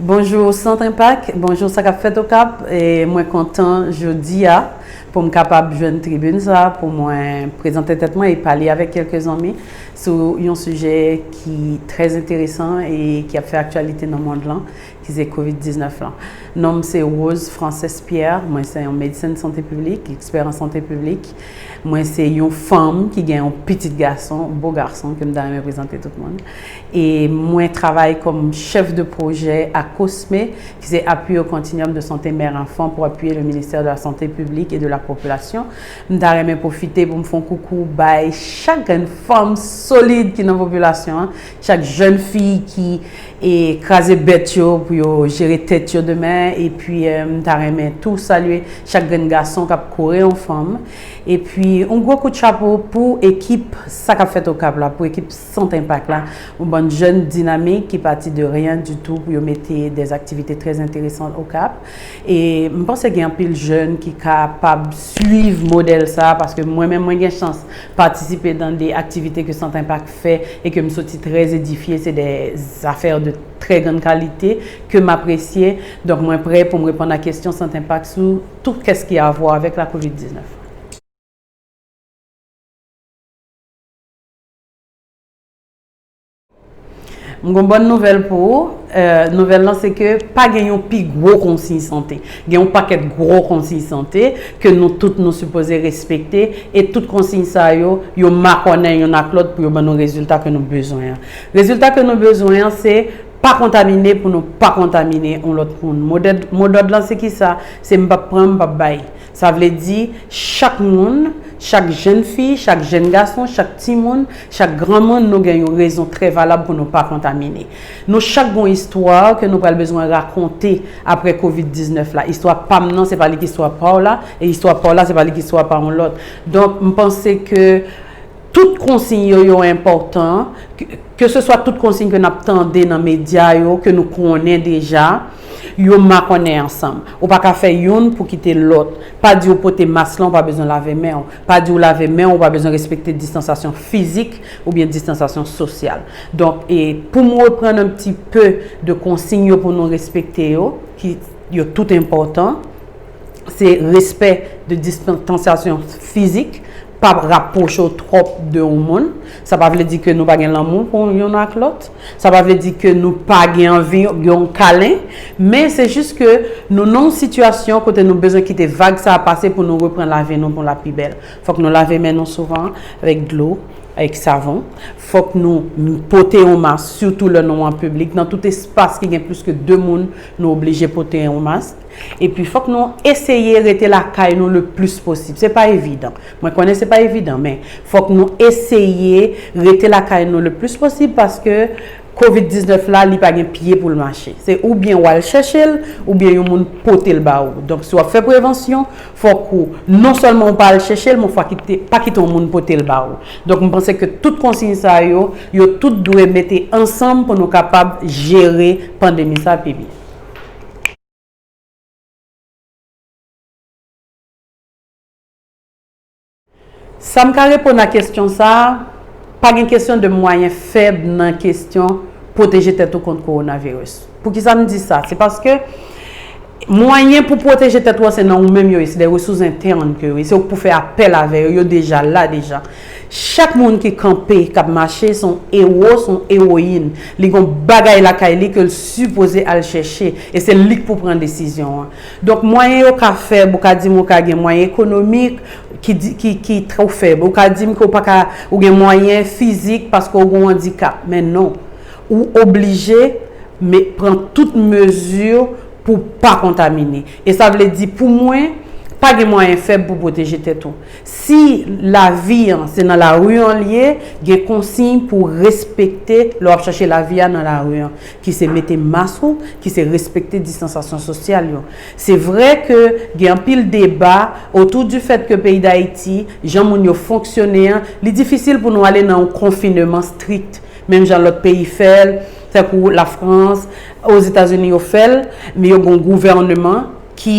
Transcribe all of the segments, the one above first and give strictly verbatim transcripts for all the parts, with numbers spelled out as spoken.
Bonjou Sant Enpak, bonjou sa k ap fèt Okap. E mwen kontan jodi a pou m kapab jwenn tribin sa a pou mwen prezante tèt mwen e pale avèk kèlke zanmi sou yon sijè ki trè enteresan e ki ap fè aktyalite nan mond lan, ki se kovid diznèf lan. Non m se Rose Frances Pierre, mwen se yon medsen sante piblik, ekspè an sante piblik. Mwen se yon fanm ki gen yon pitit gason, bo gason, ke m ta renmen prezante tout moun. E mwen travay kòm chèf de pwojè a COSME, ki se Appui au Continuum de Santé Mère Enfant pour appuyer le ministère de la Santé publique et de la Population. M ta renmen pwofite pou m fè yon koukou bay chak grenn fanm solid ki nan popilasyon an, chak jèn fi ki e kraze bèt yo pou yo jere tèt yo demen. Epi, eh, m ta renmen tou salye chak grenn gason k ap kore yon fanm. Epi, yon gwo kout chapo pou ekip sa k ap fèt Okap la, pou ekip Sant Enpak la, yon bann jèn dinamik ki pati de rien du tout pou yo mete des activités très intéressantes Okap. E m panse gen anpil jèn ki kapab swiv modèl sa, paske mwen menm, mwen gen chans patisipe nan de aktivite ke Sant Enpak fè e ke m soti trè edifye. Se de zafè de trè grann kalite ke m apresye. Donk, mwen prè pou m reponn a kesyon Sant Enpak sou tout kès ki avwa avèk la kovid diznèf. M gon bòn nouvèl pou ou. Eh, nouvèl lan se ke pa gen yon pi gwo konsiy sante. Gen yon pakèt gwo konsiy sante ke nou tout nou sipoze respekte, e tout konsiy sa yo, yo makònen youn ak lòt pou yo ban nou rezilta ke nou bezwen an. Rezilta ke nou bezwen an se pa kontamine pou nou pa kontamine yon lòt moun. Modèd, modòd lan se kisa? Se m p ap pran, m p ap bay. Sa vle di, chak moun, chak jèn fi, chak jèn gason, chak timoun, chak granmoun, nou gen yon rezon trè valab pou nou pa kontamine. Nou chak gon istwa ke nou pral bezwen rakonte apre kovid diznèf la. Istwa pa m nan, se pa li ki istwa pa w la, e istwa pa w la, se pa li ki istwa pa yon lòt. Donk, m panse ke tout konsiy yo, yo enpòtan, ke, keseswa tout konsiy ke n ap tande nan medya yo, ke nou konnen deja, yo makònen ansanm. Ou pa ka fè youn pou kite lòt. Pa di w pote mas lan, ou pa bezwen lave men w. Pa di w lave men w, ou pa bezwen respekte distansasyon fizik oubyen distansasyon sosyal. Donk, e pou m reprann un petit peu de konsiy yo pou nou respekte yo, ki yo tout enpòtan, se respè de distansasyon fizik, pa rapwoche w twòp de yon moun. Sa pa vle di ke nou pa gen lanmou pou youn ak lòt. Sa pa vle di ke nou pa gen anvi gen yon kalen. Men se jis ke nou nan yon sitiyasyon kote nou bezwen kite vag sa a pase pou nou reprann lavi nou pou l ap pi bèl. Fòk nou lave men nou souvan avèk dlo, avèk savon. Fòk nou pote yon mas, sitou lè nou an piblik, nan tout espas ki gen plis ke de moun, nou oblije pote yon mas. Epi fòk nou eseye rete lakay nou le plis posib. Se pa evidan. Mwen konnen se pa evidan, men fòk nou eseye rete lakay nou le plis posib paske kovid diznèf la, li pa gen pye pou l mache. Se oubyen w al chèche l, oubyen yon moun pote l ba ou. Donk, si w ap fè prevansyon, fòk ou non sèlman ou pa al chèche l, men w pa kite, pa kite yon moun pote l ba ou. Donk, m panse ke tout konsiy sa yo, yo tout dwe mete ansanm pou nou kapab jere pandemi sa pi byen. Sa m ka reponn a kesyon sa a, pa gen kesyon de mwayen fèb nan kesyon pwoteje tèt ou kont kowonaviris. Poukisa m di sa? Se paske mwayen pou pwoteje tèt ou an se nan ou menm yo ye, se de resous entèn ke yo ye, se ou k pou fè apèl avè yo, yo deja la deja. Chak moun ki kanpe, k ap mache, se yon ewo, se yon ewoyin. Li gon bagay lakay li ke l sipoze al chèche, e se li k pou pran desizyon an. Donk, mwayen yo ka fèb, ou ka di m ou ka gen mwayen ekonomik ki, di- ki, ki twò fèb. Ou ka di m ke ou pa ka, ou gen mwayen fizik paske ou gen yon andikap. Men non, ou oblije me- pran tout mezi pou pa kontamine. E sa vle di, pou mwen, pa gen mwayen fèb pou pwoteje tèt ou. Si lavi an se nan lari an l ye, gen konsiy pou respekte lè w ap chache lavi a nan lari an, ki se mete mas ou, ki se respekte distansasyon sosyal yo. Se vre ke gen anpil deba otou di fèt ke peyi Dayiti, jan moun yo fonksyone an, li difisil pou nou ale nan yon konfineman strik, menm jan lòt peyi fè l, tankou Lafrans, Ozetazini yo fè l, men yo gen yon gouvèneman ki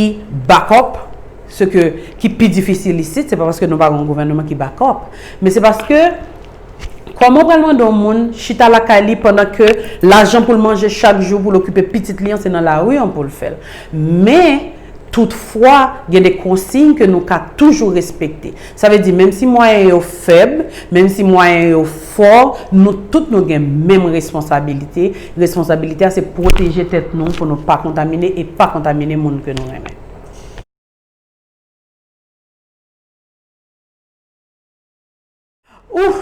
backup, se ke, ki pi difisil isit, se pa paske nou pa gen yon gouvèneman ki backup, men se paske Kòman w pral mande yon moun chita lakay li pandan ke lajan pou l manje chak jou, pou l okipe pitit li an, se nan lari an pou l fè l? Men, toutfwa, gen de konsiy ke nou ka toujou respekte. Sa vle di, menm si mwayen yo fèb, menm si mwayen yo fò, nou tout nou gen menm responsabilite. Responsabilite a, se pwoteje tèt nou pou nou pa kontamine e pa kontamine moun ke nou renmen. Ouf,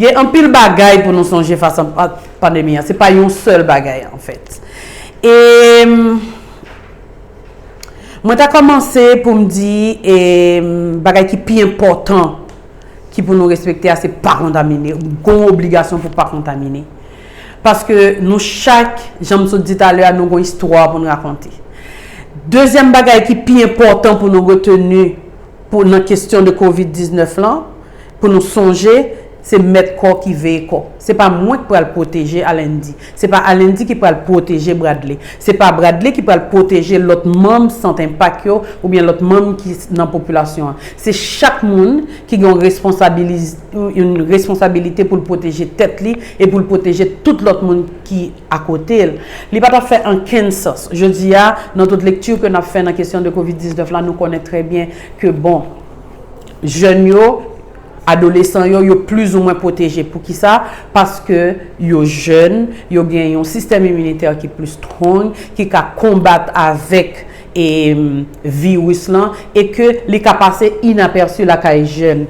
gen anpil bagay pou nou sonje fas a pa-, pandemi an. Se pa yon sèl bagay, anfèt. E, m, mwen ta kòmanse pou m di, e, m, bagay ki pi enpòtan ki pou nou respekte a, se pa kontamine. Gon obligasyon pou pa kontamine. Paske nou chak, jan m sot di talè a, nou gon istwa pou n rakonte. Dezyèm bagay ki pi enpòtan pou nou reteni pou, nan kesyon de kovid diznèf lan, pou nou sonje, se mèt kò ki veye kò. Se pa mwen k pral pwoteje Alendi. Se pa Alendi ki pral pwoteje Bradley. Se pa Bradley ki pral pwoteje lòt manm Sant Enpak yo oubyen lòt manm ki nan popilasyon an. Se chak moun ki gen yon responsabiliz-, yon responsabilite pou l pwoteje tèt li e pou l pwoteje tout lòt moun ki akote l. Li pa t ap fè ankenn sans. Jodi a, nan tout lekti ke n ap fè nan kesyon de kovid diznèf la, nou konnen trè byen ke, bon, jèn yo, adolesan yo, yo plizoumwen pwoteje. Poukisa? Paske yo jèn, yo gen yon sistèm iminitè ki pli strong, ki ka konbat avèk, e, viris lan, e ke li ka pase inapèsi lakay jèn.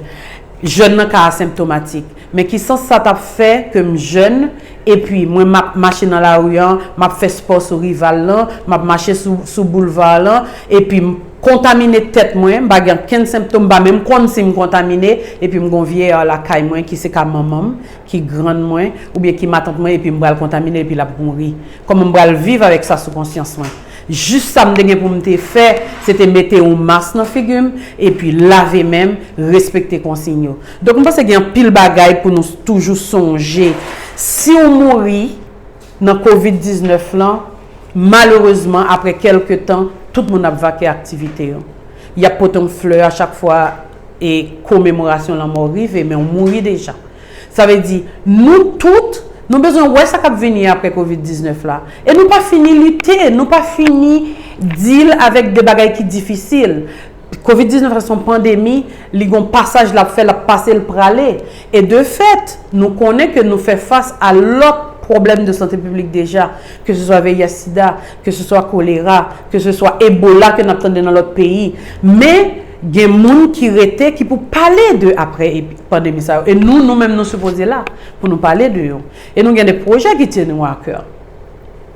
Jèn nan ka asenptomatik. Men ki sans sa t ap fè ke m jèn, epi mwen m ap mache nan lari an, m ap fè spò sou rival lan, m ap mache sou, sou boulva lan, epi m kontamine tèt mwen, m pa gen okenn senptòm, m pa menm konn si m kontamine, epi m gon vyeyè lakay mwen ki se ka manman m, ki grann mwen, oubyen ki matant mwen, epi m pral kontamine, epi l ap mouri. Kòman m pral viv avèk sa sou konsyans mwen? Jis sa m te gen pou m te fè, se te mete yon mas nan figi m, epi lave men m, respekte konsiy yo. Donk, m panse gen anpil bagay pou nou toujou sonje. Si w mouri nan kovid diznèf lan, malerezman, apre kèlke tan, tout moun ap vake aktivite yo. Y ap pote yon flè a chak fwa e komemorasyon lanmò rive, men w mouri deja. Sa vle di, nou tout, nou bezwen wè sa k ap vini apre kovid diznèf la. E nou pa fini lite, nou pa fini deal avèk de bagay ki difisil. Kovid diznèf la se yon pandemi, li gon pasaj l ap fè, l ap pase, l prale. E de fèt, nou konnen ke nou fè fas a lòt pwoblèm de sante piblik deja, ke se swa V I H sida, ke se swa kolera, ke se swa Ebola ke n ap tande nan lòt peyi. Men, gen moun ki rete, ki pou pale de apre epi pandemi sa yo. E nou, nou menm, nou sipoze la pou nou pale de yo. E nou gen de pwojè ki tyenn nou a kè.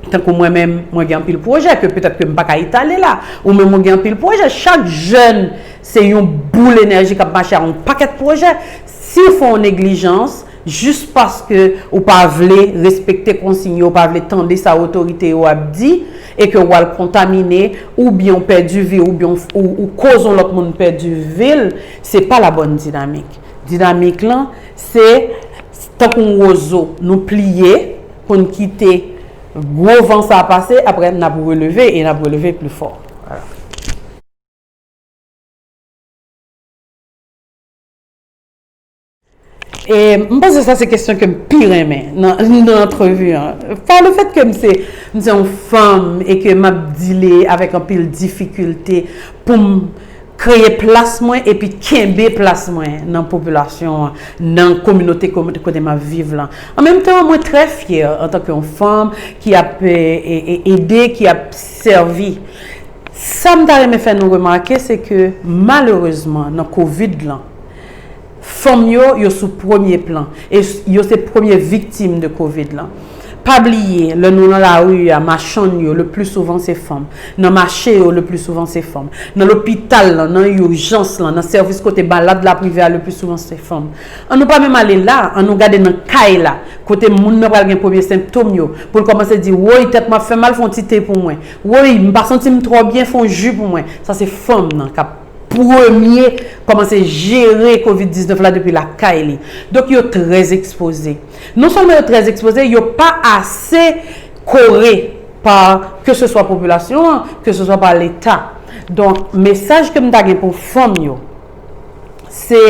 Tankou mwen menm, mwen gen anpil pwojè ke petèt ke m pa ka etale la. Ou menm, ou gen anpil pwojè. Chak jèn, se yon boul enèji k ap mache ak yon pakèt pwojè. Si w fè yon neglijans, jis paske ou pa vle respekte konsiy yo, ou pa vle tande sa otorite yo ap di, e ke w al kontamine, oubyen w pèdi vi, oubyen w, ou, ou koz yon lòt moun pèdi vi l, se pa la bòn dinamik. Dinamik lan, se tankou yon wozo, nou pliye pou n kite gwo van sa a pase, apre n ap releve e n ap releve pli fò. Vwala. E m panse sa se kesyon ke m pi renmen nan, nan antrevi an. Pa le fèt ke m se, m se yon fanm e ke m ap dile avèk anpil difikilte pou m kreye plas mwen epi kenbe plas mwen nan popilasyon an, nan kominote kote, kote m ap viv lan. An menm tan, mwen trè fyè antanke yon fanm ki ap, e, e, e, ede, ki ap sèvi. Sa m ta renmen fè nou remake, se ke malerezman, nan kovid lan, fanm yo, yo sou premye plan. E s-, yo se premye viktim de kovid lan. Pa bliye, lè nou nan lari a, machann yo, le pli souvan se fanm. Nan mache yo, le pli souvan se fanm. Nan lopital lan, nan ijans lan, nan sèvis kote malad la ap rive a, le pli souvan se fanm. An nou pa menm ale la, an nou gade nan kay la, kote moun nan pral gen premye senptòm yo, pou l kòmanse di, woy, tèt mwen ap fè mal, fè yon ti te pou mwen. Woy, m pa santi m twò byen, fè yon ji pou mwen. Sa se fanm nan k ap premye kòmanse jere kovid diznèf la depi lakay li. Donk, yo trè ekspoze. Non sèlman yo trè ekspoze, yo pa ase kore pa, ke se swa popilasyon an, ke se swa pa Leta. Donk, mesaj ke m ta gen pou fanm yo, se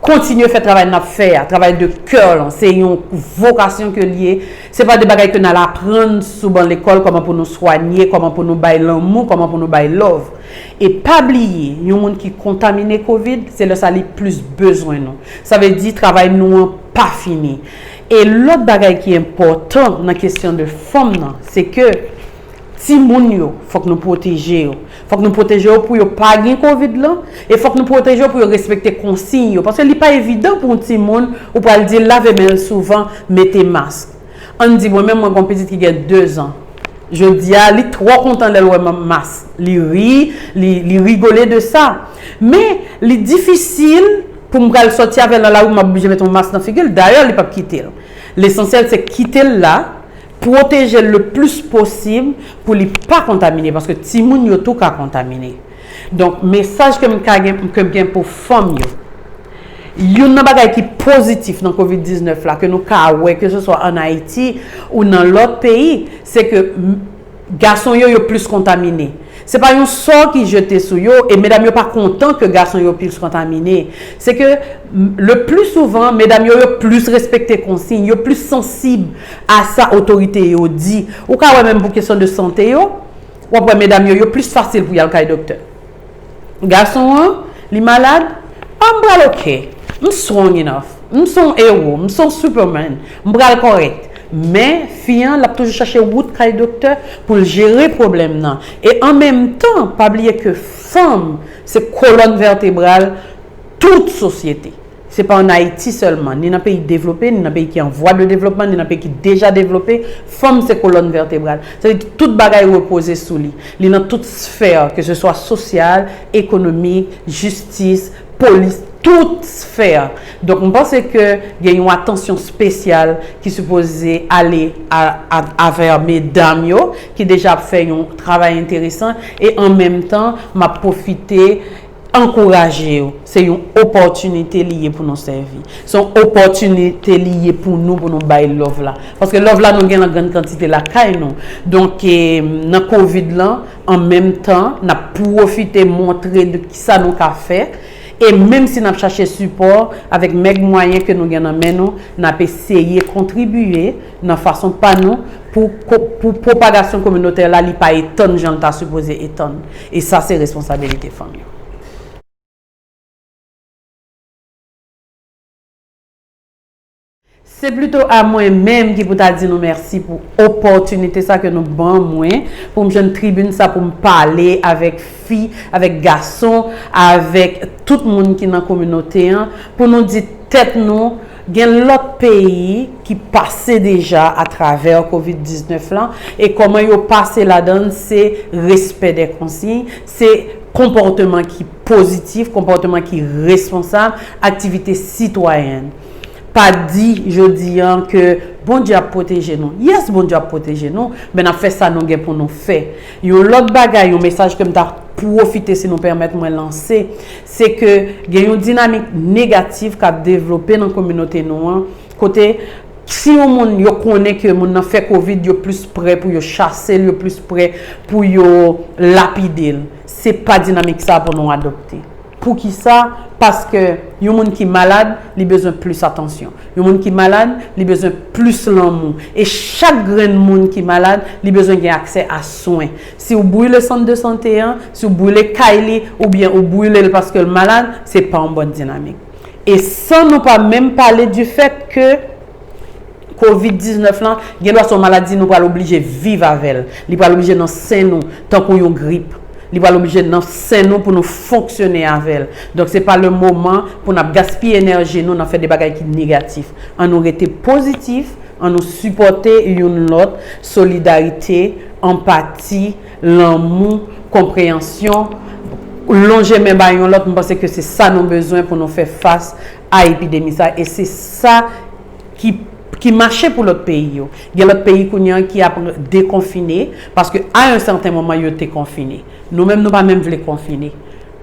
kontinye fè travay n ap fè a, travay de kè lan, se yon vokasyon ke l ye. Se pa de bagay ke n al aprann sou ban lekòl, kòman pou nou swanye, kòman pou nou bay lanmou, kòman pou nou bay love. E pa bliye, yon moun ki kontamine kovid, se lè sa li plis bezwen nou. Sa vle di travay nou an pa fini. E lòt bagay ki enpòtan nan kesyon de fanm nan, se ke timoun yo, fòk nou pwoteje yo. Fòk nou pwoteje yo pou yo pa gen kovid lan, e fòk nou pwoteje yo pou yo respekte konsiy yo. Paske li pa evidan pou yon timoun, ou pral di l lave men l souvan, mete mask. Ann di, mwen menm, mwen gen yon pitit ki gen de zan. Jodi a, li twò kontan lè l wè m an mask. Li ri, li, li rigole de sa. Men, li difisil pou m pral sòti avè l nan lari, m ap oblije mete yon mask nan figi l. Dayè, li p ap kite l. Lesansyèl, se kite l la, pwoteje l le plis posib pou li pa kontamine, paske timoun yo tou ka kontamine. Donk, mesaj ke m ka gen, ke m gen pou fanm yo, youn nan bagay ki pozitif nan kovid diznèf la, ke nou ka wè, ke se swa ann Ayiti ou nan lòt peyi, se ke m, gason yo, yo plis kontamine. Se pa yon sò ki jete sou yo, e medam yo pa kontan ke gason yo plis kontamine. Se ke, m, le pli souvan, medam yo, yo plis respekte konsiy, yo plis sansib a sa otorite yo di. Ou ka wè menm pou kesyon de sante yo, w ap wè medam yo, yo plis fasil pou y al kay doktè. Gason an, li malad, ah, m pral oke. M strong enough. M se yon ewo, m se yon superman. M pral kòrèk. Men, fi an, l ap toujou chache wout kay doktè pou l jere pwoblèm nan. E an menm tan, pa bliye ke fanm se kolòn vètebral tout sosyete. Se pa ann Ayiti sèlman, ni nan peyi devlope, ni nan peyi ki an vwa de devlopman, ni nan peyi ki deja devlope, fanm se kolòn vètebral. Sa vle di tout bagay repoze sou li. Li nan tout sfè, ke se swa sosyal, ekonomik, jistis, polis, tout sfè. Donk, m panse ke gen yon atansyon espesyal ki sipoze ale a, a, avè medam yo, ki deja ap fè yon travay enteresan, e an menm tan, m ap pwofite ankouraje yo. Se yon opòtinite li ye pou nou sèvi. Se yon opòtinite li ye pou nou, pou nou bay love la. Paske love la, nou gen l an grann kantite lakay nou. Donk, e, nan kovid lan, an menm tan, n ap pwofite montre de kisa nou ka fè. E menm si n ap chache sipò, avèk mèg mwayen ke nou gen nan men nou, n ap eseye kontribiye nan fason pa nou pou, pou pwopagasyon kominotè la, li pa etann jan l ta sipoze etann. E sa, se responsabilite fanm yo. Se plito a mwen menm ki pou ta di nou mèsi pou opòtinite sa ke nou ban mwen, pou m jwenn tribin sa pou m pale avèk fi, avèk gason, avèk tout moun ki nan kominote an, pou nou di tèt nou, gen lòt peyi ki pase deja atravè kovid diznèf lan, e kòman yo pase ladan l, se respè dè konsiy, se konpòteman ki pozitif, konpòteman ki responsab, aktivite sitwayèn. Pa di jodi an ke Bondye ap pwoteje nou. Yes, Bondye ap pwoteje nou, men n ap fè sa nou gen pou nou fè. Yon lòt bagay, yon mesaj ke m ta pwofite, si nou pèmèt mwen lanse, se ke gen yon dinamik negatif k ap devlope nan kominote nou an, kote si yon moun yo konnen ke moun nan fè kovid, yo plis prè pou yo chase l, yo plis prè pou yo lapide l. Se pa dinamik sa pou nou adopte. Poukisa? Paske yon moun ki malad, li bezwen plis atansyon. Yon moun ki malad, li bezwen plis lanmou. E chak grenn moun ki malad, li bezwen gen aksè a swen. Si w brile sant de sante an, si w brile kay li, oubyen ou brile l paske l malad, se pa yon bòn dinamik. E san nou pa menm pale du fèt ke kovid diznèf lan, gen dwa se yon maladi nou pral oblije viv avè l. Li pral oblije nan sen nou, tankou yon grip. Li pral oblije nan sen nou pou nou fonksyone avè l. Donk, se pa le moman pou n ap gaspiye enèji nou nan fè de bagay ki negatif. An nou rete pozitif, an nou sipòte youn lòt, solidarite, anpati, lanmou, konpreyansyon, lonje men ba youn lòt, m panse ke se sa nou bezwen pou nou fè fas a epidemi sa, e se sa ki, ki mache pou lòt peyi yo. Gen lòt peyi kounye an ki ap dekonfine, paske a yon sèten moman yo te konfine. Nou menm, nou pa menm vle konfine.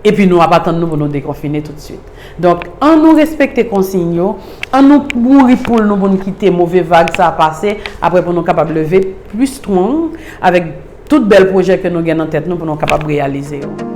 Epi nou ap atann nou pou nou dekonfine toutswit. Donk, an nou respekte konsiy yo, an nou mouri poul nou pou n kite move vag sa a pase, apre pou nou kapab leve pli strong avèk tout bèl pwojè ke nou gen nan tèt nou pou nou kapab reyalize yo.